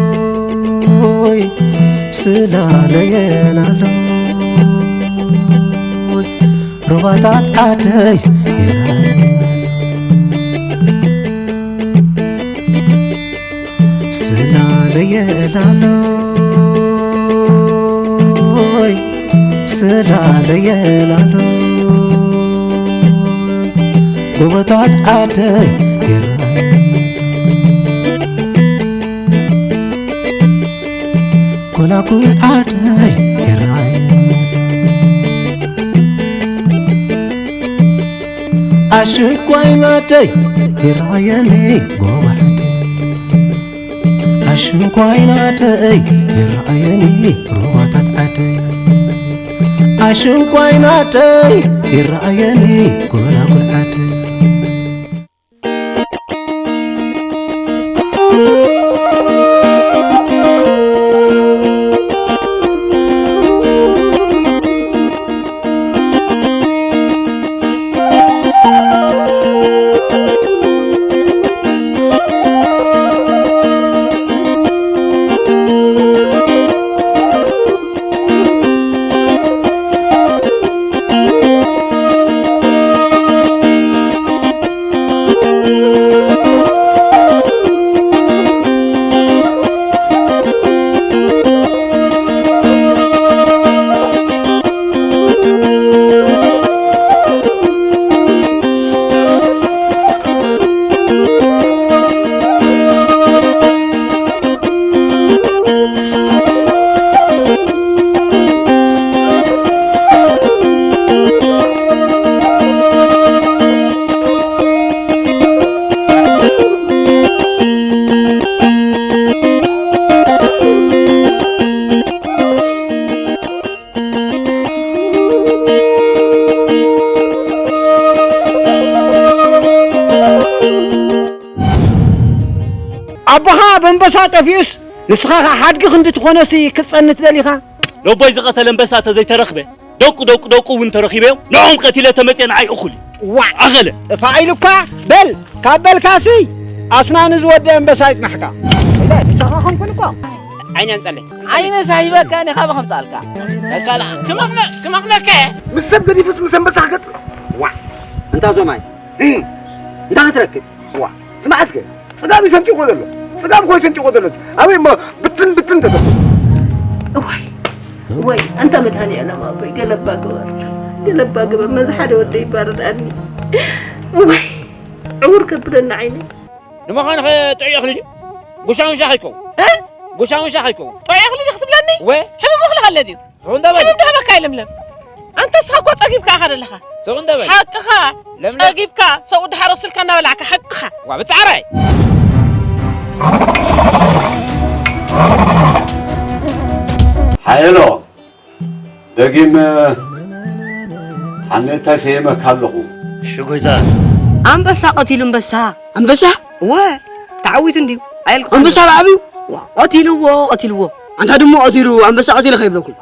ስላለየላሎይ ስላለየላሎይ ሩባታት ዓደይ ይራየናሎ ስላለየላሎይ ስላለየላሎይ ጎቦታት ዓደይ ይራየናሎ ጎላጉል ዓደይ ይራየናሎ ኣሽንኳይ ናደይ ይራየኒ ጎባሕደይ ኣሽንኳይ ናደይ ይራየኒ ሩባታት ዓደይ ኣሽንኳይ ናደይ ይራየኒ ጎላጉል ዓደይ ኣቦኻ በንበሳ ጠፊኡስ ንስኻ ኸዓ ሓድጊ ክንዲ ትኾኖሲ ክትጸኒ ትደሊኻ? ነቦይ ዝቐተለ ኣንበሳ ተዘይተረኽበ ደቁ ደቁ ደቁ እውን ተረኺበዮም ንዕኦም ቀቲለ ተመፅየ ንዓይ እኹል እዩ። ዋዕ ኣኸለ ጥፋእ ኢሉኳ በል ካብ በልካሲ ኣስናኑ ዝወደ ኣንበሳ ይጽናሕካ። ኢለ ንሳኻ ኾንኩን እኮ ዓይነ ኣምፀለይ ዓይነ ሳሂበካ እኔ ካብ ከምፃልካ በቃ ክመኽነ ክመኽነከ ምስ ሰብ ገዲፉስ ምስ ኣንበሳ ክገጥም ዋዕ እንታ ዞማይ እንታይ ክትረክብ ዋዕ ስማዕ እስከ ጽጋብ እዩ ሰንጢቑ ዘሎ ጽጋብ ኮይ ሰንጢቑ ዘሎ ኣበይ እሞ ብትን ብትን ተተብሎ እዋይ ወይ ኣንታ መድሃኒኣለም ኣቦይ ገለባ ግበር ገለባ ግበር ነዚ ሓደ ወደ ይባረዳኒ ወይ ዕውር ከብለና ዓይነይ ንምዃኑ ኸ ጥዑይ እኽሊ ድዩ? ጉሻ ውሻ ኸይከውን? እ? ጉሻ ውሻ ኸይከውን? ጥዑይ እኽሊ ድዩ ክትብለኒ? ወ? ሕምም እኽሊ ኸለ ድዩ? ስቕ እንደ በል። ሕምም ዶ ሃበካ እዩ ለምለም? ኣንተ ንስኻ እኮ ጸጊብካ ኢኻ ዘለኻ። ስቕ እንደ በል። ሓቅኻ። ለምለም። ጸጊብካ ሰብኡ ድሓር ወስልካ እናበላዕካ ሓቅኻ። ዋ ብጻዕራይ። ሓየሎ። ደጊም ሓኔታይ ሰየመካ ኣለኹ። እሺ ጎይታ። ኣንበሳ ቀቲሉ ኣንበሳ። ኣንበሳ? እወ፣ ተዓዊቱ እንድዩ። ኣየልኩ ኣንበሳ ብዓቢኡ? ዋ፣ ቀቲልዎ፣ ቀቲልዎ። ኣንታ ድሞ ቀቲሉ፣ ኣንበሳ ቀቲሉ ከይብለኩም።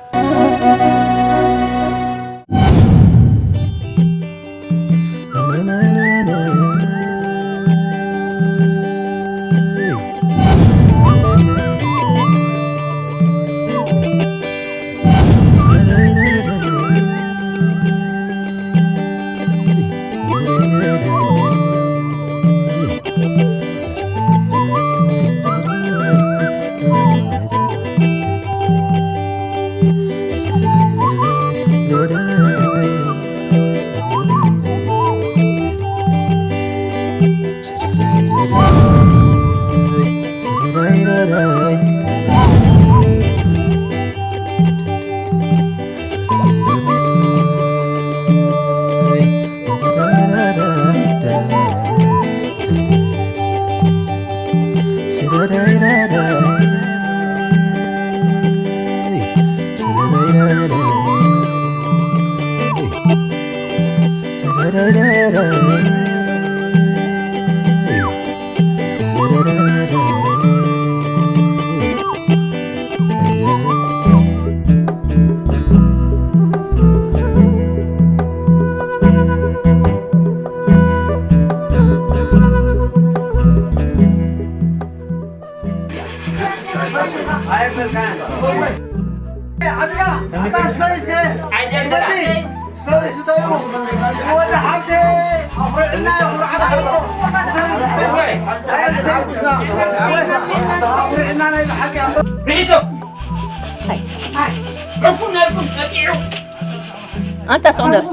ኣንታ ስቕ ንበል።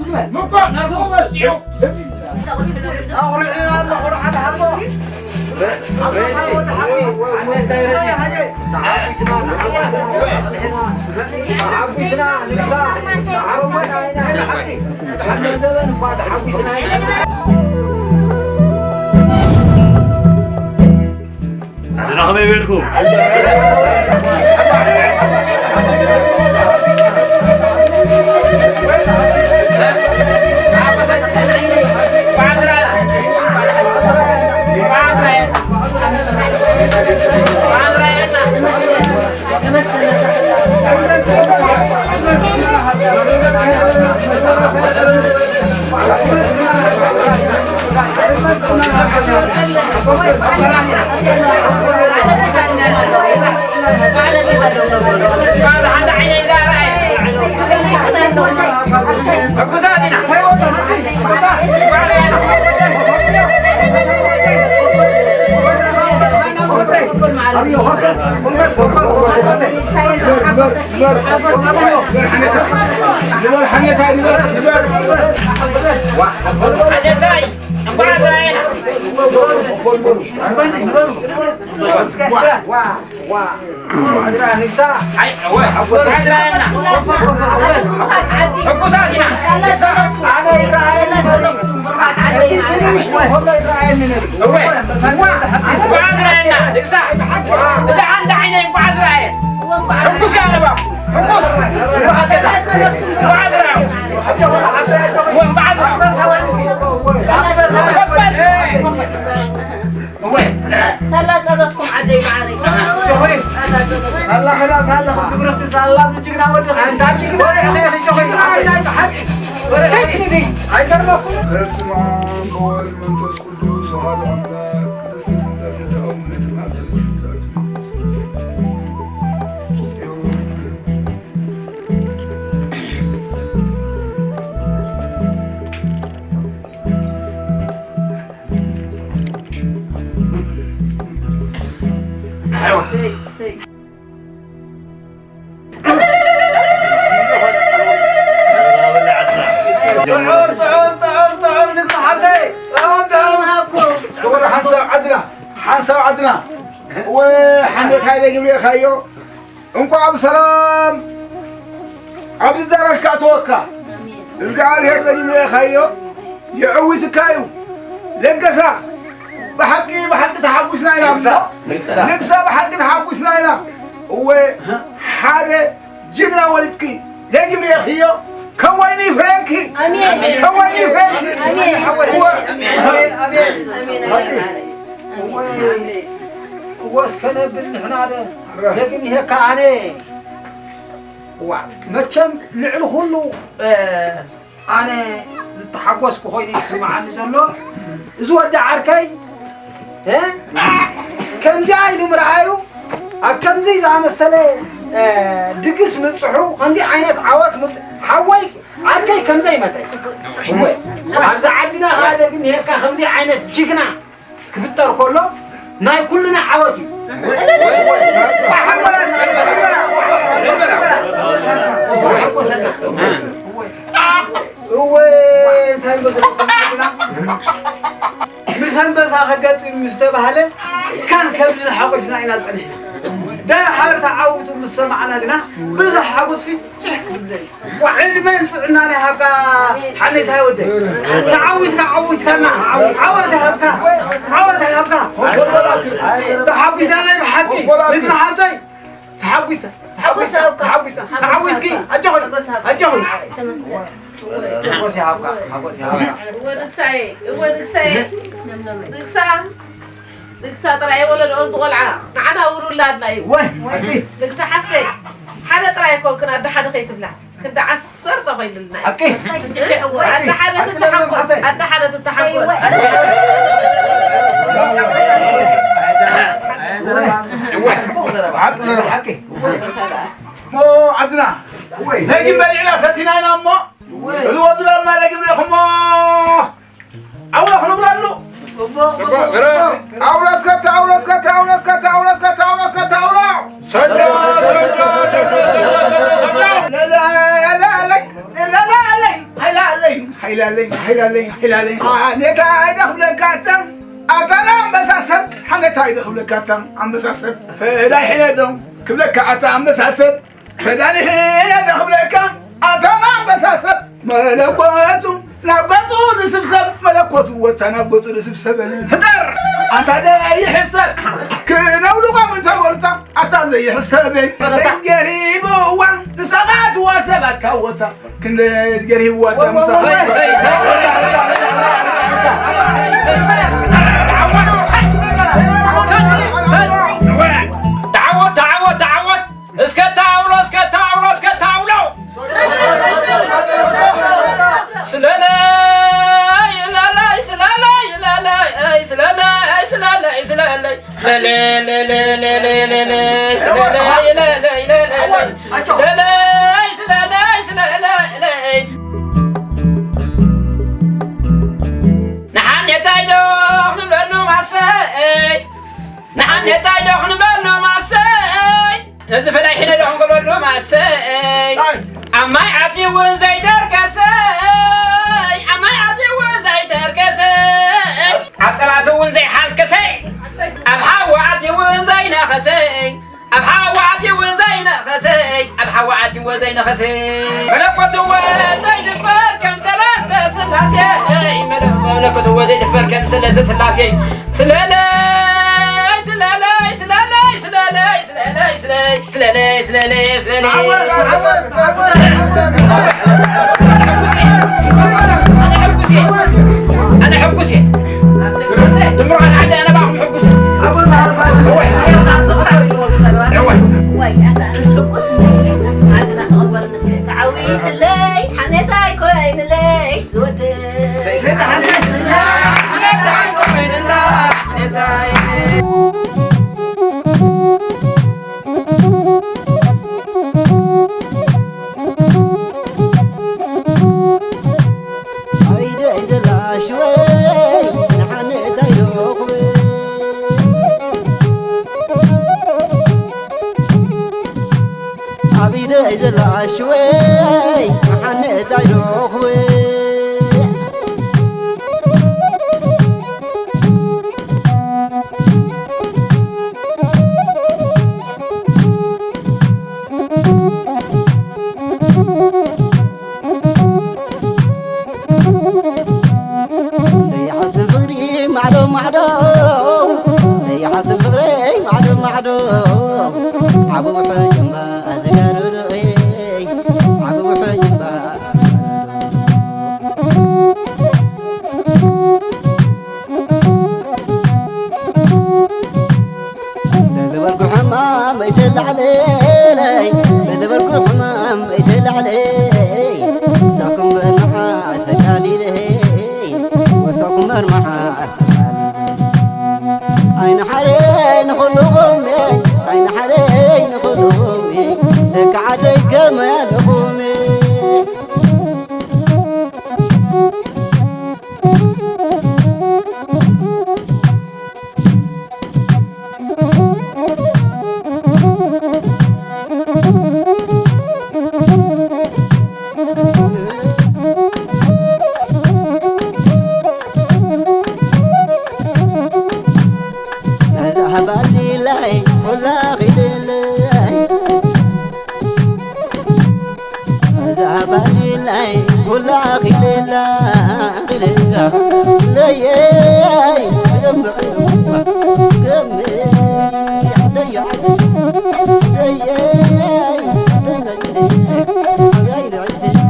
ኣድና ከመይ በልኩም? ሳላ ጸሎትኩም ዓደይ ማዓረይ። ሳላ ኸዳ ሳላ ትምህርቲ ሳላ ዝጅግና ወዲ ኣንታ ጅግና ወዲ ኸይ ኸይ ኸይ ኣይተርበኩም። በስመ አብ ወወልድ መንፈስ ቅዱስ አሐዱ አምላክ ቅድስት ሥላሴ ዘአቡነ ተማጸን ጥዑም ጥዑም ጥዑም ጥዑም ንግስሓተይ ጥዑም ጥዑም። እስከ ወደ ሓንሳብ ዓድና ሓንሳብ ዓድና ወ ሓንደት ሃይለ ግብሬ ካዮ እንኳዕ ብሰላም ኣብዚ ኣዳራሽ ከኣተወካ እግዚኣብሔር ነጊምሬኻዮ የዕዊትካ እዩ። ለገሳ ብሓቂ ብሓቂ ተሓጒስና ኢና። ንግሳ። ንግሳ ብሓቂ ተሓጒስና ኢና። እወ ሓደ ጅግና ወሊድኪ ነጊምሬኽዮ ከም ወይኒ ይፍረየኪ። ኣሜን። ከም ወይኒ ይፍረየኪ። ኣሜን። እወ። ኣሜን። ኣሜን። ኣሜን። ኣሜን። እወ እስከ ነብል ንሕና ደ ደግም ይሄካ ኣነ ዋ መቸም ልዕሊ ኩሉ ኣነ ዝተሓጎስኩ ኮይኑ ይስምዓኒ ዘሎ እዚ ወዲ ዓርከይ ከምዚኣ ኢሉ ምርኣዩ ኣብ ከምዚ ዝኣመሰለ ድግስ ምብፅሑ ከምዚ ዓይነት ዓወት ሓወይ ዓርከይ ከምዘይ መተይ እወ ኣብዚ ዓድና ከዓ ደግም ይሄካ ከምዚ ዓይነት ጅግና ክፍጠር ከሎ ናይ ኩልና ዓወት እዩ። እወ እንታይ መስለኩም ግና ምስ ኣንበሳ ከገጥም ምስ ተባህለ ካን ከብድና ሓቆፍና ኢና ጸኒሕና። ደሓር ተዓዊቱ ምስ ሰማዕና ግና ብዙሕ ሓጎስ ፊት ጭሕ ክብለይ። ዕድመን ጥዕናን ይሃብካ ሓኔታይ ወደይ። ተዓዊትካ ዓዊትካና ዓወት ይሃብካ ዓወት ይሃብካ። ተሓጒሰ ናይ ብሓቂ ንግስሓተይ ተሓጒሰ ተሓጒሰ ተሓጒሰ ተዓዊትኪ ኣጆኺ ኣጆኺ። ሓጎስ ይሃብካ፣ ሓጎስ ይሃብካ። እወ ንግሳየ፣ እወ ንግሳየ። ንግሳ፣ ንግሳ ጥራይ ወለድኦን ዝቖልዓ። ንዓና እውን ውላድና እዩ። ወይ፣ ኣኪ። ንግሳ ሓፍተይ፣ ሓደ ጥራይ ኣይኮንክን፣ ኣደ ሓደ ከይትብላ። ክንዲ ዓሰርተ ኮይኑልና እዩ። ኣኪ። ኣደ ሓደ ትተሓጎስ፣ ኣደ ሓደ ትተሓጎስ። ሓቂ ዘረባ። ሓቂ። እሞ ዓድና፣ ወይ። ነጊ በሊዕና ሰቲና ኢና እሞ፣ ወይ። እዚ ወዲ ዳርና ነጊ ብለኹሞ፣ ኣውላ ክንብለሉ። ጽቡቕ፣ ጽቡቕ፣ ጽቡቕ። ኣውላ እስከ፣ ኣውላ እስከ፣ ኣውላ እስከ፣ ኣውላ እስከ፣ ኣውላ። ሰዳ፣ ሰዳ፣ ሰዳ፣ ሰዳ። ለለለለይ፣ ለለለለይ፣ ሃይላለይ፣ ሃይላለይ፣ ሃይላለይ፣ ሃይላለይ። ሓኔታ ኣይደኽብለካ እታ፣ ኣታ ኣንበሳ ሰብ፣ ሓኔታ ኣይደኽብለካ እታ፣ ኣንበሳ ሰብ። ፈዳይ ሕለዶ ክብለካ ኣታ ኣንበሳ ሰብ። ፈዳኒ ሕነ ዶ ክብለካ ኣታ ኣንበሳ ሰብ መለኮቱ ናብ ገጹ ዝስብሰብ መለኮቱ ወታ ናብ ገጹ ዝስብሰብ። ህጠር! ኣታ ዘይሕሰብ ክነውልቖም እንተበልካ ኣታ ዘይሕሰብ ክንደይ ገሪብዋ ንሰባት ወሰባት ካወታ ክንደይ ገሪብዋ ኣታ ምሳ። ተዓወት፣ ተዓወት፣ ተዓወት። እስከ ታውሎ፣ እስከ ታውሎ፣ እስከ ታውሎ። ስለለይ፣ ለለይ፣ ስለለይ፣ ለለይ፣ ስለለይ፣ ስለለይ፣ ስለለይ። ለለ፣ ለለ፣ ለለ፣ ለለ፣ ስለለይ፣ ለለይ፣ ለለይ። ለለይ፣ ስለለይ፣ ስለለይ። ንሓኔታይ ዶ ክንብለሉ ማሰይ? ንሓኔታይ ዶ ክንብለሉ ማሰይ? እዚ ፈላይ ሕነ ዶ ክንገብረሉ ማሰይ? ኣብ ማይ ኣትዩ እውን ዘይተርከሰይ፣ ኣብ ማይ ኣትዩ እውን ዘይተርከሰይ፣ ኣብ ጸላቱ እውን ዘይሓልከሰይ፣ ኣብ ሓዊ ኣትዩ እውን ዘይነኸሰይ፣ ኣብ ሓዊ ኣትዩ እውን ዘይነኸሰይ፣ ኣብ ሓዊ ኣትዩ እውን ዘይነኸሰይ፣ መለኮት እውን ዘይድፈር ከም ሰለስተ ስላሴ፣ መለኮት እውን ዘይድፈር ከም ሰለስተ ስላሴ። ስለለይ፣ ስለለይ፣ ስለለይ፣ ስለለይ፣ ስለለይ፣ ስለለይ፣ ስለለይ፣ ስለለይ፣ ስለለይ። ዓወት፣ ዓወት፣ ዓወት፣ ዓወት። ኣነ ሕጉስ እየ። ኣነ ሕጉስ እየ። ድምሩ ኣነ ዓዲ ኣነ ባኹም ሕጉስ እየ። እወ። እወ። ወይ፣ ኣታ፣ ኣነስ ሕጉስ እየ። ዓድና ተቐበል፣ ንስ ተዓዊትለይ፣ ሓኔታይ ኮይንለይ። ዝወድእ። ኣይደ ዘላ ሽወይ ንሓነ እንታይ ዶ ክብል? ኣብ ኢደይ ዘላ ሽወይ መሓነ እንታይ ዶ ክብል? ዘይሓስብ ፍቕሪ ማዕዶ ማዕዶ፣ ዘይሓስብ ፍቕረይ ማዕዶ ማዕዶ፣ ዓቢ ውሕጅ እምባ ዝጋረዶ፣ ዓቢ ውሕጅ እምባ ዝጋረዶ። ለልበልኩ ሕማም ኣይተላዕለለይ፣ ለልበልኩ ሕማም ኣይተላዕለይ። ወሳኩም በርማዓ ሰጋሊለይ፣ ወሳኩም በርማዓ ሰጋሊለይ። ኣይነ ሓደ ንኹሉ ቁሜ፣ ኣይነ ሓደ ንኹሉ ቁሜ፣ ደቂ ዓደይ ገመል ቁሜ። ነዛ ባሊላይ ኩላ ኺደለይ፣ እዛ ባሊላይ ኩላ ኺደላ፣ ኺደላ፣ ለየይ፣ ገም፣ ገም፣ ደያ፣ ደየይ፣ ደያ፣ ደያ፣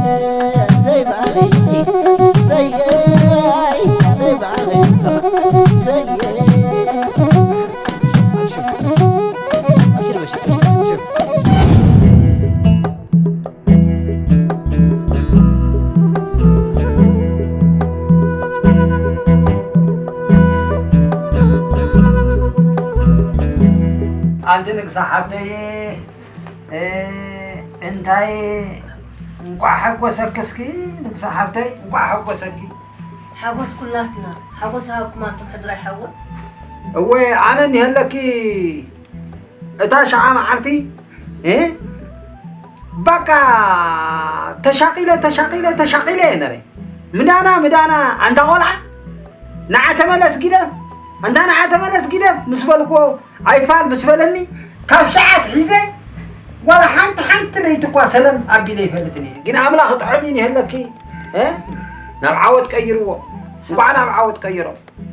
ደያ፣ ደያ፣ ኣንቲ ንግሳ ሓብተይ፣ እ፣ እንታይ፣ እንቋዕ ሓጎሰኪ እስኪ ንግሳ ሓብተይ፣ እንቋዕ ሓጎሰኪ። ሓጎስ ኩላትና፣ ሓጎስ ሃብኩም ኣንቱም ሕድራይ ሓወይ። እወ፣ ኣነ እኒሀለኪ እታ ሸዓ መዓልቲ፣ እ፣ በቃ ተሻቒለ፣ ተሻቒለ፣ ተሻቒለ እየ ነረ። ምዳና፣ ምዳና፣ ኣንታ ቆልዓ፣ ንዓ ተመለስ ጊደፍ፣ ኣንታ ንዓ ተመለስ ጊደፍ ምስ በልኩዎ፣ ኣይፋል ምስ በለኒ፣ ካብ ሸዓት ሒዘ ዋላ ሓንቲ፣ ሓንቲ ለይቲ እኳ ሰለም ኣቢለ ይፈልጥን እየ። ግን ኣምላኽ ጥዑም እዩ ይህለኪ፣ እ? ናብ ዓወት ቀይርዎ። እንቋዕ ናብ ዓወት ቀይሮ።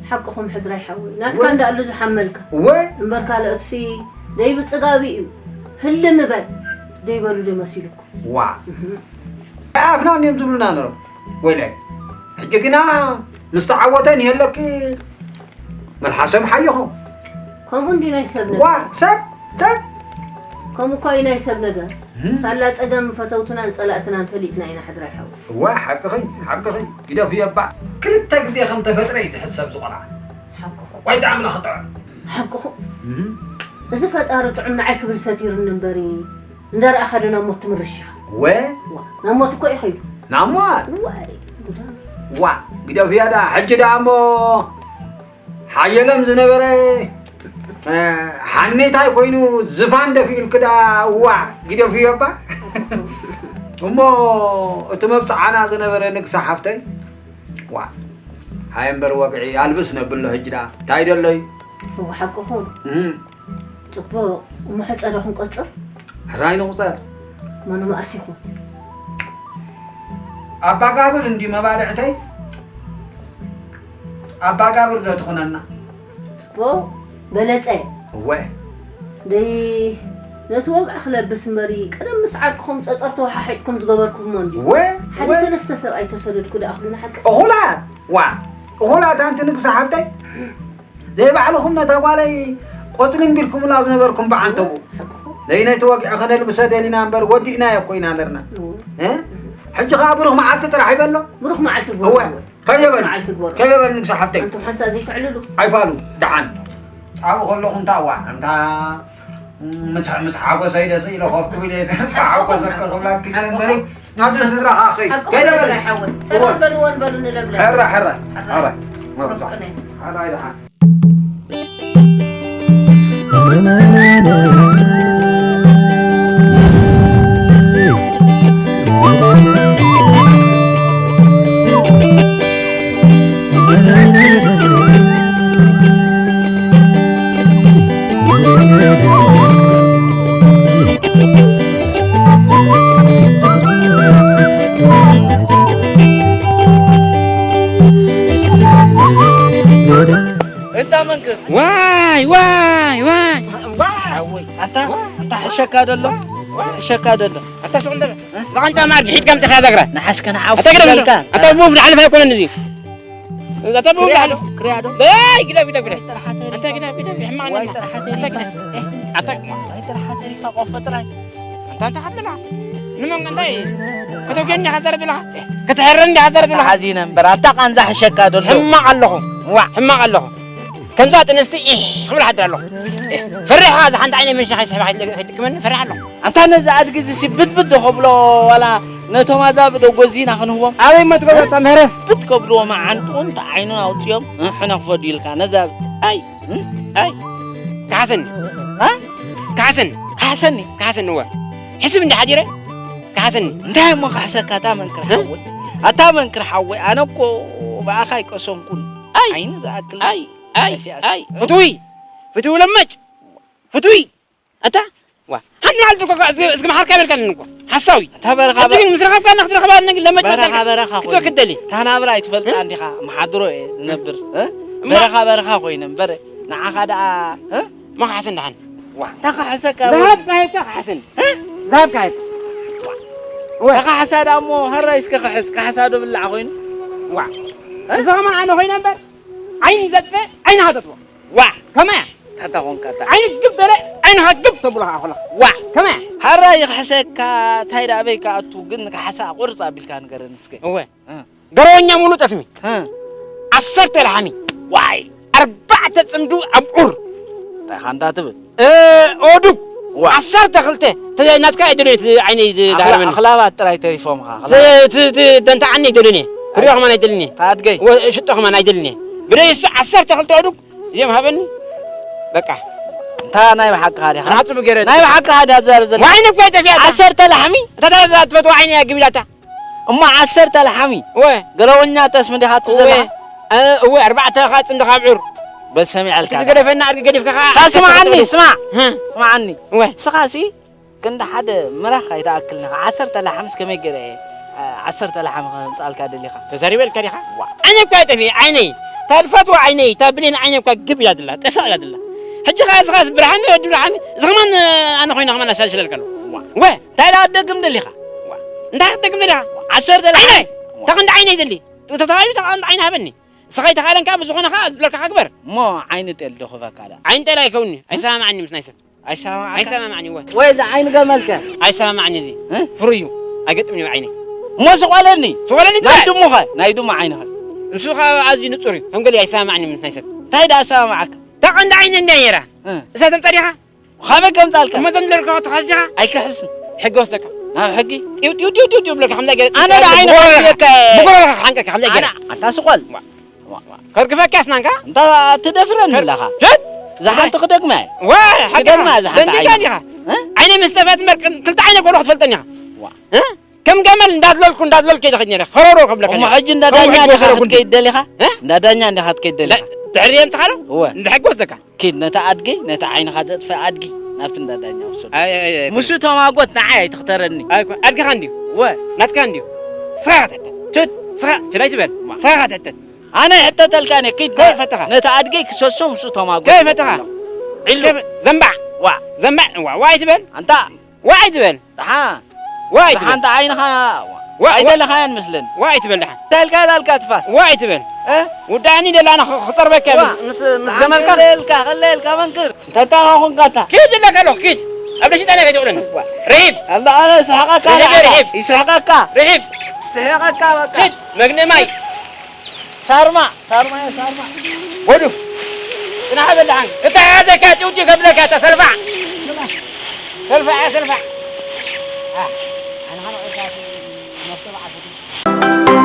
ሓቅኹም ሕድራይ ሓወይ፣ ናትካ እወ። እንዳ ኣሉ ዝሓመልካ። እወ። እምበር ካልኦትሲ ደይ ብጽጋቢ እዩ። ህልም በል፣ ደይ በሉ ዶ መሲሉኩም? ዋ። እህ። ኣፍና እንዲዮም ዝብሉና ነሮም። ወይለይ። ሕጂ ግና ምስ ተዓወተ ንየለኪ መልሓሶም ሓየኹም። ከምኡ እንዲ ናይ ሰብ ዋ፣ ነገር። ሰብ፣ ሰብ። ከምኡ እኳ እዩ ናይ ሰብ ነገር። እህ። ሳላ ጸገም ፈተውትናን ጸላእትናን ፈሊጥና ኢና ሕድራይ ሓወይ። እዋ፣ ሓቅኺ፣ ሓቅኺ። ግደፍዮ እባ። ክልተ ግዜ ከም ተፈጥረ እዩ ዝሕሰብ ዝቖልዓ። ሓቅኹ። ወይ ዝኣምላኽ ጥዑም። ሓቅኹ። እህ። እዚ ፈጣሪ ጥዑም ንዓይ ክብል ሰቲሩኒ እምበሪ፣ እንዳረኣኻ ዶ ናብ ሞት ትምርሽ ኢኻ? ወ? ዋ፣ ናብ ሞት እኮ እዩ ኸይዱ። ናብ ሞት? ዋይ፣ ጉዳም። ዋ፣ ግደፍዮ ደኣ። ሕጂ ደኣ እሞ ሓየሎም ዝነበረ፣ እ፣ ሓኔታይ ኮይኑ ዝፋን ደፊኡልኪ ደኣ፣ ዋ፣ ግደፍዮ እባ። እሞ እቲ መብጽዓና ዝነበረ ንግሳ ሓፍተይ፣ ዋ፣ ሃየ እምበር ወግዒ ኣልብስ ነብሎ ሕጂ ደኣ። እንታይ ደሎ እዩ? እወ፣ ሓቅኹም። እም። ጽቡቕ። እሞ ሕጸ ዶ ክንቆጽር? ሕራይ ንቑጸር። መኑ መኣስ ኢኹም? ኣባጋብር እንዲ መባልዕተይ፣ ኣባጋብር ዶ ትኹነና? ጽቡቕ በለጸ። እወ። ደይ ነቲ ወግዒ ክለብስ እምበሪ፣ ቀደም ምስ ዓርክኹም ጸጸር ተወሓሒጥኩም ዝገበርኩሞ እንድዩ። እወ፣ ሓደ እወ። ሰለስተ ሰብኣይ ተሰደድኩ ደኣ ክብሉና ሓቂ? እኹላት፣ ዋ፣ እኹላት ኣንቲ ንግስቲ ሓብተይ። ዘይባዕልኹም ነታ ጓለይ ቆጽሊ እምቢልኩምላ ዝነበርኩም ብዓንተቡ። ሓቅኹም። ነይ ነቲ ወግዒ ከነልብሶ ደሊና እምበር ወዲእናዮ እኮ ኢና ነርና። እወ። እ? ሕጂ ኸኣ ብሩኽ መዓልቲ ጥራሕ ይበሎ። ብሩኽ መዓልቲ እወ። ግበሩ። ከይበል፣ መዓልቲ ግበሩ። ከይበል ንግስቲ ሓብተይ። ኣንቱም ሓንሳእ ዘይትዕልሉ። ኣይፋሉ፣ ደሓን። ኣብኡ ከለኹ እንታ እዋ፣ እንታ ምስ፣ ምስ ሓጎሰይ ደስ ኢለ ኮፍ ክብል እየ፣ ብሓጎሰ ክኽብላ ክብል እምበሪ፣ ናብተን ስድራኻ ኣኸይ። ሓቅኹም ከይደ በል። ጥራይ ሓወይ። ሰላም እወ። በልወን በሉ ንለብለ። ሕራ፣ ሕራ፣ ሕራ። ሕራ። ርፍቅነ። ሕራ፣ ደሓን። እንታ መንክር። ዋይ፣ ዋይ፣ ዋይ። ዋይ፣ ኣታ፣ ኣታ ሕሸካ ደሎ፣ ሕሸካ ደሎ። ኣታ ስቕ እንደ፣ እ? ብቐንጣ ማር ድሒት ከምጽኻ ዛግራ። ንሓስከ ንዓው ኣታ ግዳ ፍልካ። ኣታ ቡፍ ንሓልፍ ኣይኮነን እዚ። ኣታ ቡፍ ክሪያ ንሓልፍ። ዶ፣ ክሪያ ዶ? ኣይ፣ ግዳ፣ ግዳ፣ ግዳ። ዋይ፣ ጥርሓተ ኣታ ግዳ፣ ግዳ፣ ሕማቕ ዋይ፣ ነጋ። ጥርሓተ ኣታ ግዳ። ኣታ ዋይ፣ ጥርሓተ ሪፋ ቆፎ ጥራይ። ኣንታ፣ ኣንታ ሓትልና። ንመን እንታይ? ከተውግየኒ ኢኻ ዘረብ ኢኻ? ከተሕረኒ ኢኻ ዘረብ ኢኻ? ተሓዚነ እምበር፣ ኣታ ቃንዛ ሕሸካ ደሎ። ሕማቕ ኣለኹ። ዋዕ። ሕማቕ ኣለኹ። ከምዛ ጥንስቲ ኢሕ ክብል ሓድር ኣለኹ። ፈሪሓ፣ እዛ ሓንቲ ዓይነይ መንሽኻ ይስሕባ ከይትልክመኒ ፈሪሓ ኣለኹ። ኣንታ ነዚ ኣድጊ እዚ ሲ ብድብድ ዶ ከብሎ፣ ዋላ ነቶም ኣዛብእ ዶ ጎዚና ክንህቦም? ኣበይ እሞ ትገብሮ እታ ምህረ? ብድ ከብልዎ መዓንጥኡን እታ ዓይኑን ኣውፅኦም፣ እህ፣ ሕነ ክፈዱ ኢልካ፣ ነዚ ኣብ-፣ ኣይ፣ እህ? ኣይ፣ ክሓሰኒ። እ? ክሓሰኒ። ክሓሰኒ? ክሓሰኒ፣ እወ። ሕስብ እንዲ ሓዲረ፣ ክሓሰኒ። እንታይ እሞ ክሕሰካ፣ ኣታ መንክር እ? ሓወይ? ኣታ መንክር ሓወይ፣ ኣነ እኮ ብኣኻ ኣይቀሰንኩን። ኣይ፣ ዓይኒ ዝኣክል ኣይ፣ ኣይ፣ ጠፊኣስ። ኣይ፣ ፍትዊ፣ ፍትዊ ለመጭ፣ ፍትዊ። ኣታ፣ ዋ፣ ሓንቲ መዓልቲ እኮ፣ እዚ፣ እዚ መሓርካ ይበልካኒ እኮ። ሓሳዊ። ኣታ በረኻ ሕጂ በ-፣ ግን ምስ ረኸብካና ክትረኸባና ግን ለመጭ በረኻ፣ በልካኒ። በረኻ ክትወክል ኮይነ። ደሊ። እታ ናብራ ኣይትፈልጣ እ? እንዲኻ፣ መሓድሮ እየ ዝነብር፣ እ? እማ በረኻ፣ በረኻ ኮይነ እምበር፣ ንዓኻ ደኣ፣ እ? እማ ክሓሰኒ ደሓን። ዋ፣ እታ ክሕሰካ እውን። ዝሃብካ ሂብካ ክሓሰኒ። እ? ዝሃብካ ሂብካ። ዋ። ወይ። እታ ካሕሳ ደኣ እሞ፣ ሃራይ እስከ ክሕስ፣ ካሕሳ ዶ ብላዕ ኮይኑ? ዋ። እ? እዚ ኸማን ኣነ ኮይነ እምበር፣ ዓይኒ ዘጥፈ፣ ዓይንኻ ተጥፎ። ዋ! ከመያ? ታታ ኾንካ ታ። ዓይኒ ግብ በለ፣ ዓይንኻ ግብ ተብሎ ኸዓ ኾላ። ዋ! ከመያ? ሃራይ ይኽሕሰካ፣ ታይ ደኣ ኣበይ ክኣቱ፣ ግን ካሕሳ ቁርጽ ኣቢልካ ንገረኒ እስከ። እወ። እ። ገረወኛ ሙሉ ጠስሚ። እ። ዓሰርተ ለሓሚ። ዋይ! ኣርባዕተ ጽምዱ ኣብዑር። እንታይ ኻንታ ትብል? ኦዱብ ዋ። ዓሰርተ ክልተ ናትካ ኣይደለየ። ዓይነይ ዝዳርበኒ ኣኽላባት ጥራይ ተሪፎምኻ። ደንታ ዓኒ ኣይደለኒ። ክሪኦ ከማን ኣይደለኒ። ታድገይ ሽጦ ከማን ኣይደለኒ። ብደይ እሱ ዓሰርተ ክልተ ኦዱብ እዚኦም ሃበኒ። በቃ እንታ ናይ ብሓቅኻ ዲኻ? ናጽቡ ገይረ ናይ ብሓቅኻ ዲኻ ዘርዘር? ዋይነ እኮ ይጠፍያ። ዓሰርተ ላሕሚ? እታ ትፈትዋ ዓይነ እያ ግቢላታ። እሞ ዓሰርተ ላሕሚ? እወ። ገለውኛ ጠስሚ ዲኻ ትብዘላ? እወ። እ፣ እወ፣ ኣርባዕተ ኻጽ እንድኻ ኣብዑር። በል ሰሚዐልካ። እቲ ዝገደፈና ኣድጊ ገዲፍካ ኸዓ ስምዓኒ፣ ስማዕ። እ። ስምዓኒ። እወ። ስኻ ሲ ክንዲ ሓደ ምራኽ ኣይትኣክልን ኢኻ። ዓሰርተ ላሕምስ ከመይ ገይረ እየ፣ እ፣ ዓሰርተ ላሕሚ ከምጽኣልካ ደሊኻ? ተዛሪበልካ ዲኻ? ዋ። ዓይነ እኳ ኣይጠፍእ፣ ዓይነይ። እታ ዝፈትዋ ዓይነይ፣ እታ ብሌን ዓይነ እኳ ግብ ኢላ ደላ፣ ጠፈእ ኢላ ደላ። ሕጂ ኸዓ እዚ ኸዓ ብርሃን፣ ወዲ ብርሃን፣ እዚ ኸማን፣ እ፣ ኣነ ኾይነ ኸማን ኣሻሽለልካ ኣለኹ። ዋ። ወ። እንታይ ደኣ ክትደግም ደሊኻ? ዋ። እንታይ ክትደግም ደሊኻ? ዓሰርተ ላሕሚ። ዓይነይ! ዋ። ተቐንዲ ዓይነይ ደሊ። ተተባሂሉ ተቐንዲ ዓይነ ሃበኒ። ስኻ ኣይተኻእለን ከኣ ብዝኾነ ከኣ ዝብለካ ከኣ ግበር። እሞ ዓይኒ ጤል ዶ ክህበካ ደኣ? ዓይኒ ጤል ኣይከውን'ዩ። ኣይሰማማዕን'ዩ ምስ ናይ ሰብ። ኣይሰማማዕካ? ኣይሰማማዕን'ዩ፣ እወ። ወይ እዚ ዓይኒ ገመልከ? ኣይሰማማዕን'ዩ እዚ። እ? ፍሩይ'ዩ። ኣይገጥምን'ዩ ዓይነይ። እሞ ስቆለኒ። ስቆለኒ ናይ ትበል? ድሙኸ? ናይ ድሙ ዓይንኸ? ንሱ ከኣ ኣዝዩ ንጹር'ዩ። ከም ገሊኡ ኣይሰማማዕን'ዩ ምስ ናይ ሰብ። እንታይ ደኣ ኣሰማማዓካ? እታ ቀንዲ ዓይነይ እንድያ ነይራ። እ። እሳ ተምጻእ ዲኻ? ካበይ ከምጻልካ? እሞ ዘምለልካ ተኻዚኻ? ኣይክሕስን። ሕጊ ወስደካ። ናብ ሕጊ? ጢው፣ ጢው፣ ጢው፣ ጢው፣ ጢው ብለካ ከምዛ ገይረ ኣነ ዳ ዓይነ ብጎረኻ፣ ከፍየካ እየ። ብጎረኻ ክሓንቀካ ከምዛ ኣነ፣ ገይረ። ኣታ ስቆል። ዋ፣ ዋ፣ ዋ። ከርግፈካ ስናንካ? እንታ ትደፍረኒ ከር-፣ ኣለኻ። ሸት! እዛ ሓንቲ ክደግማ እየ። ዋ፣ ሓቂ ክደግማ እያ እዛ ሓንቲ ደንዲጋ ዓይነ። ዲኻ? እ? ዓይነ ምስ ጠፍአት እምበር ክልተ ዓይነ ጎሎ ክትፈልጠኒ ኢኻ። ዋ። እ? ከም ገመል እንዳድለልኩ፣ እንዳድለልኩ እየ ዝኸይድ ነይረ። ከረሮ ከብለካ እሞ ነይረ። ሕጂ እንዳ ከምኡ ዳኛ ሕጂ ዲኻ ከረሮ ክትከይድ ደሊኻ? እ? እንዳ ዳኛ እንዲኻ ክትከይድ ደሊኻ? ዳ-፣ ድሕሪ የምጽኻዶ? እወ። እንድሕጊ ወስደካ። ኪድ ነታ ኣድጊ፣ ነታ ዓይንኻ ዘጥፍእ ኣድጊ ናብቲ እንዳ ዳኛ ውሰዶ። ኣይ፣ ኣይ፣ ኣይ፣ ኣይኮነን። ምስኡ ተማጎት ንዓይ ኣይትኽተረኒ። ኣይኮ-፣ ኣድግኻ እንድዩ። እወ። ናትካ እንድዩ። ስኻ ኢኻ ትሕተት። ችድ። ስኻ፣ ችድ ኣይትበል። ማ። ስኻ ኢኻ ትሕተት። ኣነ ይሕተተልካ እየ፣ ኪድ ከይፈተኻ። ነታ ኣድጊ ክሰሶ ምስኡ ተማጎት። ከይፈተኻ። ዒሉ። ከይፈ-፣ ዘምባዕ። ዋ። ዘምባዕ። ዋ፣ ዋ ኣይትበል። ኣንታ። ዋይ ትበል። ደሓ። ዋይ ትበል። ደሓን ዓይንኻ ዋ፣ ዋይ፣ ዋይ። ኣይደለኻያን መስለኒ። ዋይ ትበል ደሓን። እንታይ ኢልካ ዳልካ ትፋት? ዋይ ትበል። እ? ውዳእኒ ደላ ኣነ ኽ-፣ ክጠርበካ ዋ። ምስ፣ ምስ፣ ምስ ደሓን ገመልካ። ከለ ኢልካ፣ ከለ ኢልካ መንክር። እንተታ ኾንካ እታ። ኪድ ኢለካ ኣለኹ፣ ኪድ። ኣብ ደሽጣ ናይ ከይትውዕለኒ። ዋ። ርሂብ። ኣንታ ኣነ ይስሕቐካ ርሂብ፣ ደኣ። ርሂብ። ይስሕቐካ። ርሂብ። ይስሕቐካ በቃ። ኪድ፣ መግንእ ማይ። ሳርማ፣ ሳርማ፣ ሳርማ። ወዱ። ጽናሕ በል ደሓን። እታ ሓዘካ ጭውጭው ከብለካ እታ ሰልፋዕ። ሰልፋዕ፣ ሰልፋዕ። አ፣ ኣነ ኸነ ኦርካሲ መፍቶ በዓል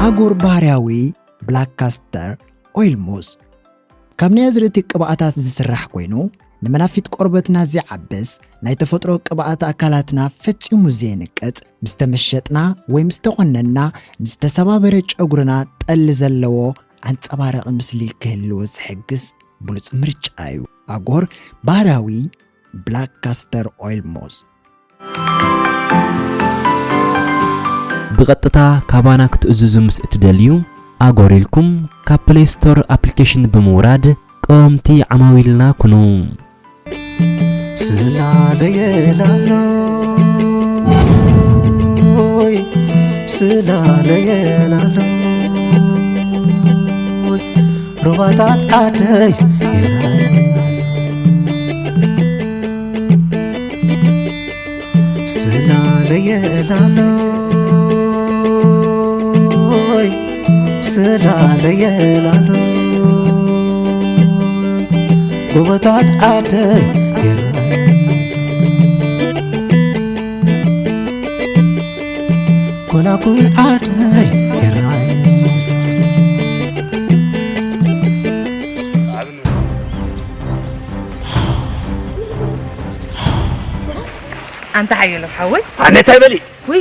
ኣጎር ባህርያዊ ብላክ ካስተር ኦይል ሙስ ካብ ናይ ኣዝርእቲ ቅብኣታት ዝስራሕ ኮይኑ፣ ንመናፊት ቆርበትና ዘይዓብስ፣ ናይ ተፈጥሮ ቅብኣት ኣካላትና ፈጺሙ ዘየንቅጽ፣ ምስ ተመሸጥና ወይ ምስ ተቖነንና ንዝተሰባበረ ጨጉርና ጠሊ ዘለዎ ኣንጸባራቒ ምስሊ ክህልዎ ዝሕግዝ ብሉጽ ምርጫ እዩ። ኣጎር ባህርያዊ ብላክ ካስተር ኦይል ሞስ። ብቐጥታ ካባና ክትእዝዙ ምስ እትደልዩ፣ ኣጎር ኢልኩም ካብ ፕሌይ ስቶር ኣፕሊኬሽን ብምውራድ ቀወምቲ ዓማዊልና ኩኑ። ስላለየላሎ፣ ስላለየላሎ፣ ሩባታት ዓደይ ይረኣየና ኣሎ። ስላለየላሎይ፣ ስላለየላሎይ፣ ጎቦታት ዓደይ ይረኣየና ኣሎ። ጎላጉል ዓደይ ይረኣየና ኣሎ። ኣንታ ሓየሎም ሓወይ። ኣነ እንታይ በሊ? ውይ፣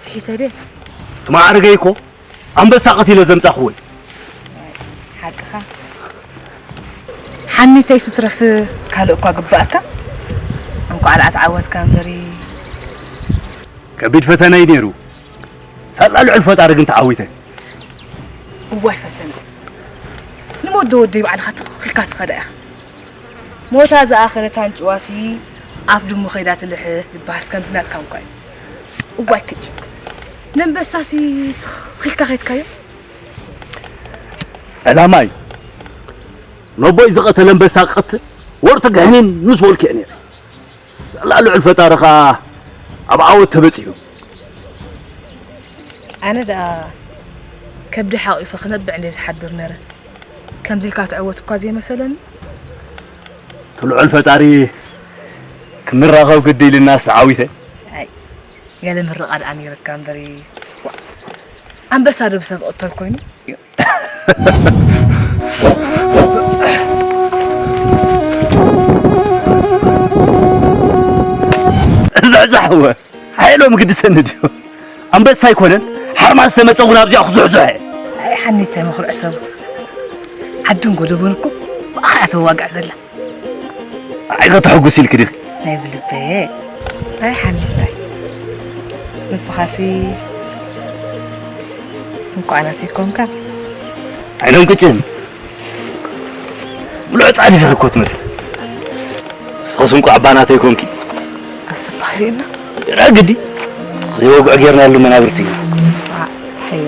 ስሒተ ድየ? ትማዕርገይ እኮ ኣንበሳ ቀቲለ ዘምጻኹ ወይ? ሓቅኻ። ሓኒተይ ስትረፍ ካልእ እኳ ግባእካ። እንኳዕ ደኣ ተዓወትካ እምበሪ። ከቢድ ፈተና እዩ ነይሩ። ሳላ ልዑል ፈጣሪ ግን ተዓዊተ። እዋይ ፈተነ። ንሞት ዶ ወደይ ባዕልኻ ትኺልካ ትኸዳ ኢኻ። ሞታ ዝኣኸለት ኣንጭዋሲ ኣፍ ድሙ ከይዳ ትልሕስ ዝበሃልስ ከምዚ ናትካ እንኳ እዩ። እዋይ ክጭክ። ነንበሳሲ ትኺልካ ከይትካዮ። ዕላማይ ነቦይ ዝቐተለ ኣንበሳ ክቐትል ወርቂ ግሕኒን ምስ በልኩ እየ ነይረ። ሳላ ልዑል ፈጣሪ ኸኣ ኣብ ዓወት ተበጺሑ። ኣነ ደኣ ከብዲ ሓቒፈ ክነብዕ እንደ ዝሓድር ነረ። ከምዚ ኢልካ ትዕወት እኳ ዘይመሰለኒ። እቲ ልዑል ፈጣሪ ክንራኸብ ግዲ ኢልናስ ተዓዊተ። ኣይ፣ ገለ ምርቓ ደኣ ነይረካ እምበሪ። ኣንበሳ ዶ ብሰብ እቕተል ኮይኑ? ዝሕዛሕወ ሓይሎም ግድሰኒ ድዩ? ኣንበሳ ኣይኮነን፣ ሓርማዝ ዝተመጸ እውን ኣብዚኣ ክዝሕዝሖ እየ። ኣይ ሓኒታይ መኹርዕ ሰብ። ዓድን ጎደቦን እኮ ብኣኻ እያ ተዋግዕ ዘላ። ኣይ ከተሐጉስ ኢልክ ዲኺ? ናይ ብልበየ። ኣይ ሓኒታይ። ንስኻሲ እንኳዕ ናተይ ኮንካ። ዓይኖም ቅጭን። ምሉዕ ጻድፍ ኢኺ እኮ ትመስሊ። ንስኽስ እንኳዕ ኣባ ናተይ ኮንኪ። ኣሰባሂና። ራ ግዲ። ዘይወግዑ ጌርናሉ መናብርቲ። ሓዩ።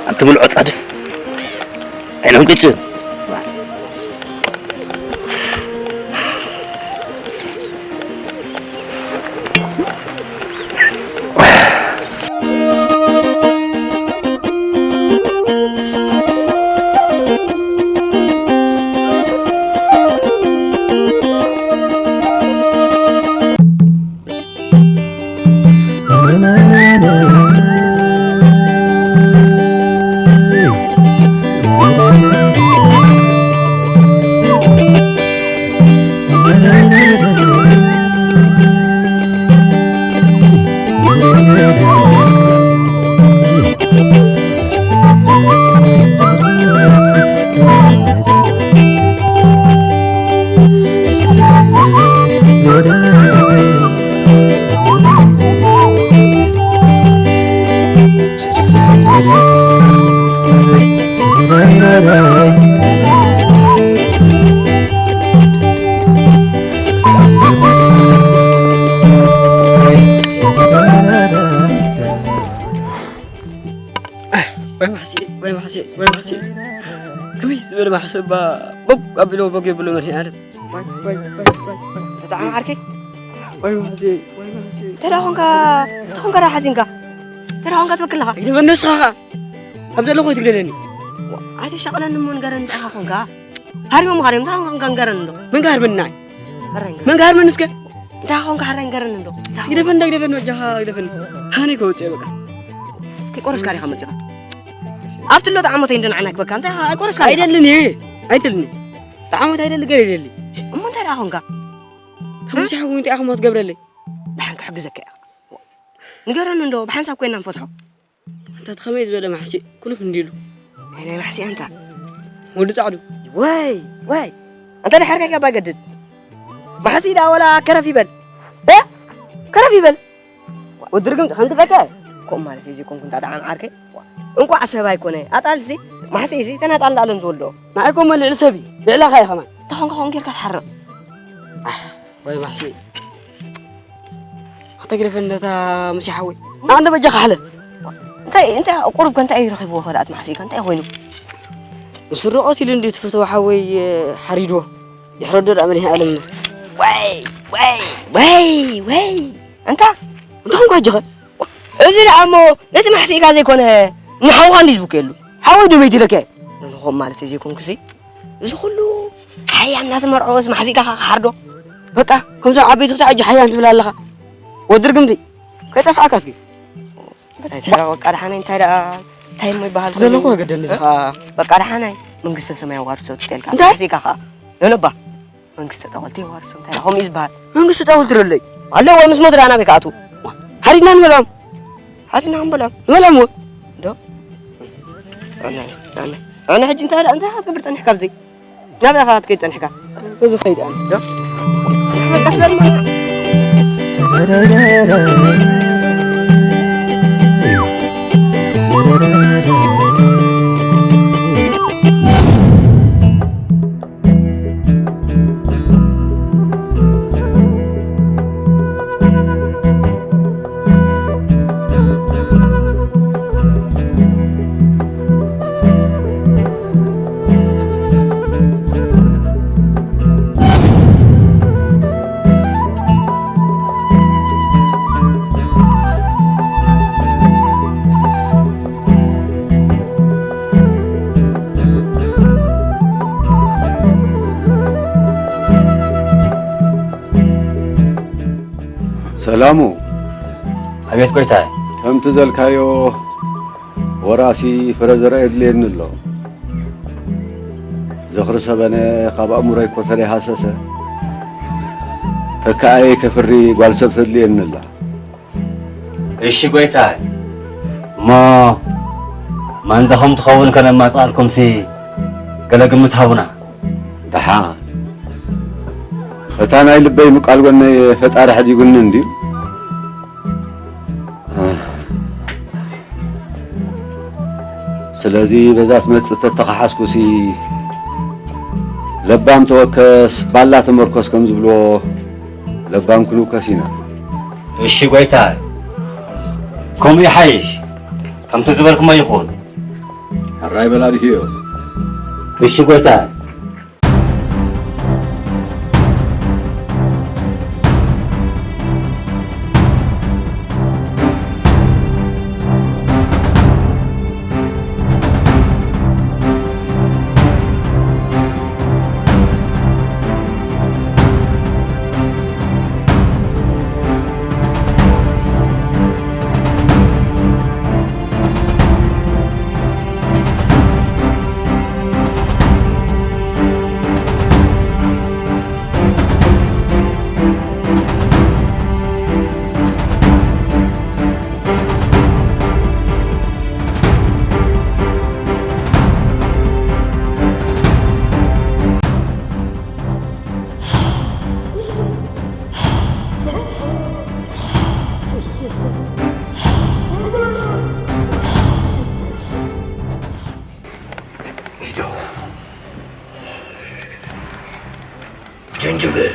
ኣንቲ ምሉዕ ጻድፍ። ዓይኖም ቅጭን። ወይ ማሕሲ፣ ወይ ማሕሲ፣ ወይ ማሕሲ። ከመይ ዝበለ ማሕሲ እባ ቦግ ኣቢሎ ቦግ የብሎ መድኃኔዓለም። ወይ፣ ወይ፣ ወይ፣ ወይ፣ ወይ። ተጣዕማ ዓርከይ። ወይ ማሕሲ፣ ወይ ማሕሲ። እንታይ ደኣ ኾንካ፣ እንታይ ኾንካ ደኣ ሓዚንካ? እንታይ ደኣ ኾንካ ትበክል ኣለኻ? ኣይትበል ንስኻ ኸኣ። ኣብ ዘለኹ ኣይትግደለኒ። ኣይተሻቕለኒ እሞ ንገረኒ እንታይ ኢኻ ኾንካ? ሃሪሞም ኻሪም እንታይ ኾንካ ንገረኒ እንዶ? መን ክሃርመኒ ንዓይ? ሃራይ ንገረኒ። መን ክሃርመኒ እስከ? እንታይ ኾንካ ሃራይ ንገረኒ እንዶ? እንታይ ኾንካ? ግደፈኒ፣ ግደፈኒ፣ በጃኻ ግደፈኒ። ሃነይ ከውፅእ በቃ። ከይቆረስካ ዲኻ መፂኻ? ኣብቲ ኣሎ ጣዕሞተይ እንዶ ንዓና ክበካ። እንታይ ኣይቆረስካ ዲኻ? ኣይደልን እየ። ኣይደልን። ጣዕሞት ኣይደሊ ገለ ይደሊ። እሞ እንታይ ደኣ ኾንካ? ተሙሲ ሓዊ እንታይ ኢኻ እሞ ትገብረለይ? ደሓን ክሕግዘካ እየ። ንገረኒ እንዶ፣ ብሓንሳብ ኮይና ንፈትሖ። ኣንታ እቲ ኸመይ ዝበለ ማሕሲእ፣ ኩሉ ክንዲ ኢሉ። ናይ፣ ናይ ማሕሲእ ኣንታ። ወዲ ጻዕዱ። ወይ፣ ወይ። ኣንታ ድሓርካ ይጋባ ይገድድ። ማሕሲእ ደኣ ወላ ከረፍ ይበል። እ? ከረፍ ይበል። ወዲ ርግም ሕንቅጸካ። ከምኡ ማለት እዩ ዘይኮንኩ እንታ ደሓን ዓርከይ። እንቋዕ ሰብ ኣይኮነ። ኣጣልሲ፣ ማሕሲእሲ፣ ተን ኣጣል እንዳኣለን ዝወልድኦ። ንዓይ እኮ እሞ ልዕሊ ሰብ እዩ። ልዕላኻ እዩ ከማን። እንተ ኾንካ ኾን ጌርካ ትሓርቕ። ኣሕ፣ ወይ ማሕሲእ። ኣታ ግደፈኒ ነታ ሙሴ ሓወይ። ንዓንዶ በጃኻ ሓለ። እንታይ፣ እንታይ ቁሩብ ከ እንታይ ረኺብዎ ከ ደኣ እቲ ማሕሲእ ከ እንታይ ኮይኑ? ንስርቆት ኢሉ እንድዩ ትፈትዎ ሓወይ ሓሪድዎ። ይሕረዶ ደኣ መድኃኔዓለም። ወይ፣ ወይ፣ ወይ፣ ወይ። ኣንታ? እንታይ ኾንካ ሕጂ ኸ? እዚ ደኣ እሞ ነቲ ማሕሲእካ ዘይኮነ ንሓውኻ እንድዩ ዝብከየሉ። ሓወይ ዶ መይት ኢለካ? ንኾም ማለት እዩ ዘይኮንኩሲ። እዚ ኩሉ ሓያ እናተመርዖ እዚ ማሕሲእካ ኸ ክሓርዶ? በቃ፣ ከምዞም ዓበይቲ ክሳዕ ሕጂ ሓያ ትብል ኣለኻ። ወዲ ርግምቲ፣ ከይጠፍኣካ እስኪ። እንታይ ደኣ፣ በቃ ደሓናይ፣ እንታይ ደኣ፣ እንታይ እሞ ይበሃል እቲ ዘለኹ ኮይኑ? ገደኒ እዚ እ? ኸኣ። በቃ ደሓናይ፣ መንግስተ ሰማይ ኣዋርሶ ትጠልካ። እንታይ? ማሕሲእካ ኸኣ። ነነባ። መንግስተ ጠወልቲ የዋርሶም እንታይ ደኣ ከምኡ እዩ ዝበሃል? መንግስተ ጠወልቲ ደለይ ኣለዎ ምስ ሞት ደኣ ናበይ ክኣትዉ? ሓሪድና ንበልዖም። ሓሪድና ክንበልዖም? ንበልዖም እወ። ዶ? ኣነ፣ ኣነ፣ ኣነ ሕጂ እንታይ ደኣ እንታይ ክትገብር ጸኒሕካ ኣብዚ? ናበይ ኢኻ ክትከይድ ጸኒሕካ? እዚ ኸይድ ኣነ። ዶ? ቀስ በል እሞ። ሰላሙ። ኣቤት ጎይታይ። ከምቲ ዘልካዮ ወራሲ ፍረ ዘርእ የድልየኒ ኣሎ። ዝኽሪ ሰበነ ካብ ኣእምሮይ እኮ ተለይሃሰሰ። ተካኣየይ ከፍሪ ጓል ሰብ ተድልየኒ ኣላ። እሺ ጎይታይ። እሞ ማንዛ ከም ትኸውን ከነማጽኣልኩምሲ ገለ ግምት ሃቡና። ደሓ። እታ ናይ ልበይ ምቃል ጎነይ ፈጣሪ ሕዲጉኒ እንድዩ። ስለዚ በዛ ትመጽእ ተተኻሓስኩሲ ለባም ተወከስ ባላ ተመርኮስ ከም ዝብልዎ ለባም ክንውከስ ኢና። እሺ ጎይታይ። ከምኡ ይሓይሽ። ከምቲ ዝበልኩሞ ይኹን። ሕራይ በላዲህዮ። እሺ ጎይታይ። ኢዶ። ጅንጅብል።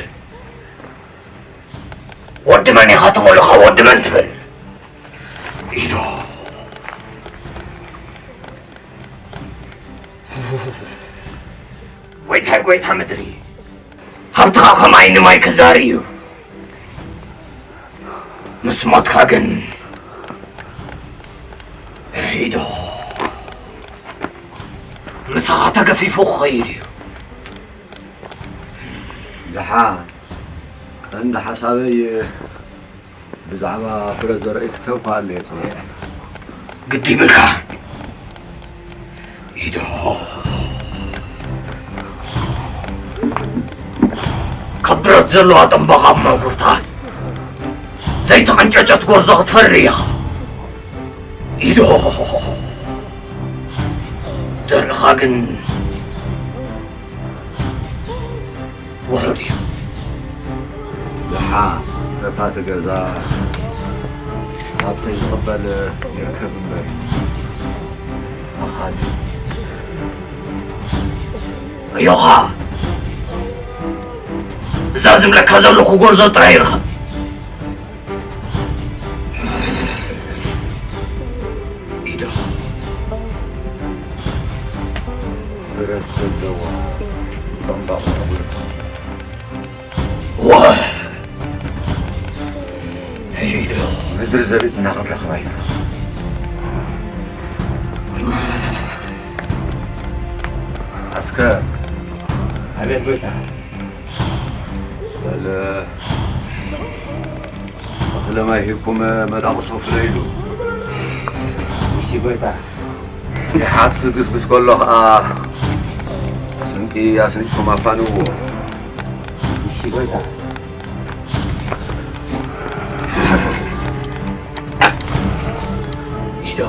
ወዲ መን ኢኻ ትብለኻ? ወዲ መን ትብል? ኢዶ። ጎይታይ ጎይታ ምድሪ፣ ሃብትኻ ከም ዓይኒ ማይ ክዛሪ እዩ። ምስ ሞትካ ግን ኢዶ ምሳኻ ተገፊፉ ክኸይድ እዩ። ደሓ ቀንዲ ሓሳበይ ብዛዕባ ፍረ ዘርእይ ክሰብኳ ኣለየ ጸዊዐ። ግዲ ይብልካ። ኢዶ። ካብ ብረት ዘለዋ ጥንባቕ ኣብ ማጉርታ ዘይተቐንጨጨት ጎርዞ ክትፈሪ ኢኻ። ኢዶ። ዘርእኻ ግን ውሑድ እዩ። ደሓ ነታ እቲ ገዛ ሃብተይ ዝቕበል ይርከብ እምበር ኣኻሊ። ኣዮኻ፣ እዛ ዝብለካ ዘለኹ ጎርዞ ጥራይ ይርኸብ። ኢዶ። ብረት ዘለዋ ጥንባቕ ጸጉሪ። ዋ! ኢዶ። ምድሪ ዘቢጥና ክንረኽባ ኢና። ኣስከር። ኣቤት ጎይታ። በል፣ እኽለ ማይ ሂብኩም መዳቕሶ ፍለይሉ። እሺ ጎይታ። ይሓት ክግስግስ ከሎ ኸኣ ስንቂ ኣስኒቅኩም ኣፋንዎ። እሺ ጎይታ። ኢዶ።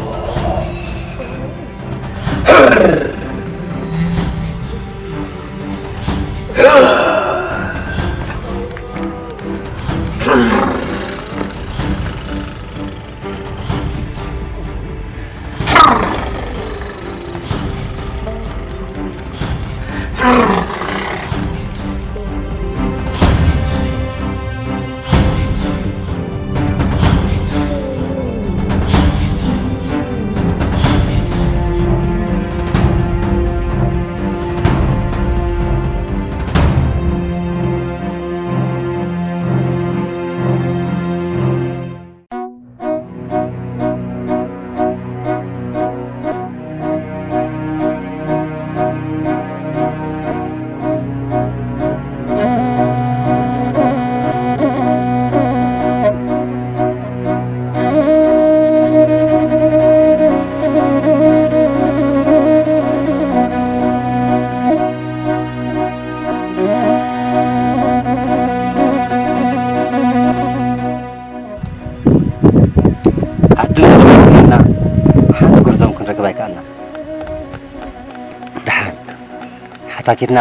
ታኪትና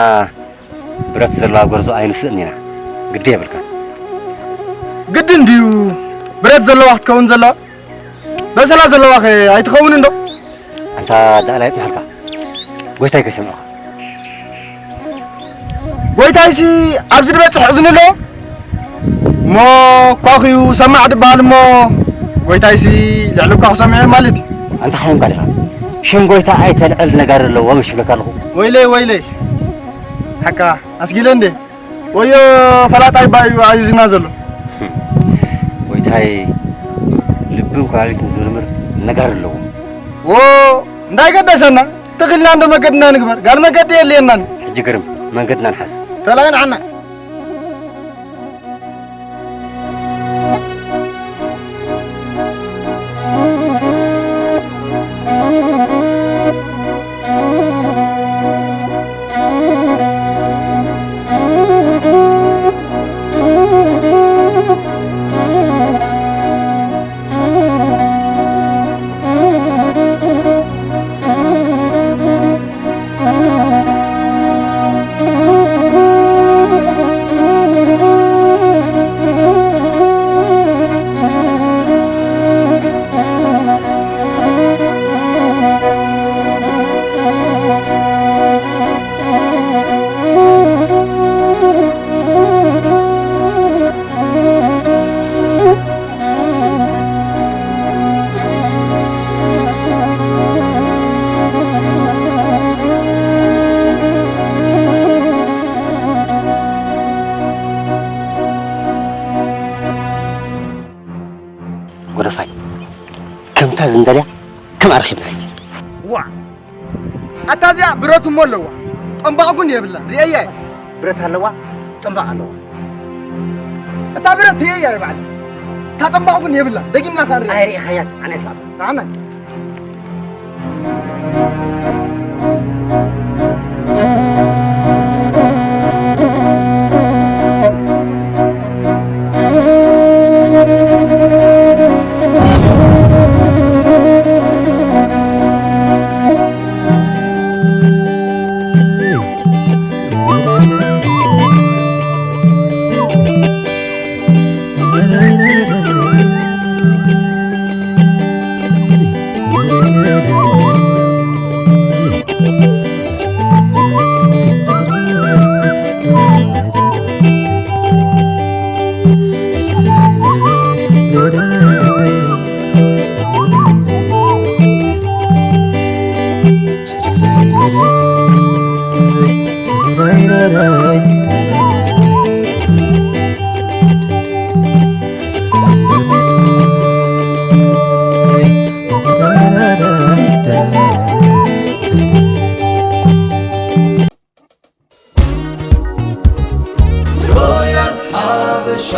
ብረት ዘለዋ ጎርዞ ኣይንስእን ኢና። ግዲ የብልካ። ግድን ድዩ ብረት ዘለዋ ክትከውን ዘለዋ? በሰላ ዘለዋ ከ ኣይትኸውን እንዶ? ኣንታ ዳእላ ይጥንሓልካ። ጎይታይ ከይሰምዑኻ። ጎይታይሲ ኣብዚ ዝበጽሕ እዝኒ ኣለዎ። እሞ ኳኺዩ ሰማዕ ድበሃል እሞ ጎይታይሲ ልዕሊ ኳኹ ሰሚዐ ማለት እዩ። ኣንታ ሓይምካ ዲኻ? ሽም ጎይታ ኣይተልዕል ነጋሪ ኣለዎ ምሽ ብለካ ኣለኹ። ወይለይ ወይለይ። ሓካ ኣስጊለ እንዴ? ወዮ ፈላጣይ ባዩ ኣዚዝና ዘሎ። ጎይታይ ልብን ኳሊትን ዝምርምር ነጋሪ ኣለዎ። ዎ እንዳይገደሰና ትኽልና እንዶ መገድና ንግበር። ጋል መገዲ የልየናን። ሕጂ ግርም መንገድና ንሓዝ። ተላይን ዓና። ጎደፋይ፣ ከምታ ዝንደልያ ከም ኣረኺብና ሕጂ። ዋ! ኣታ እዚኣ ብረት እሞ ኣለዋ፣ ጥንባቕ ጉን የብላን። ርእየያ እያ። ብረት ኣለዋ፣ ጥንባቕ ኣለዋ። እታ ብረት ርእየያ እያ ባዕላ። እታ ጥንባቕ ጉን የብላን። ደጊምና ከኣ ንርእያ። ኣይርእኻያን፣ ኣነ ይስዕብ። ንዓና። ሮያል ሓበሻ።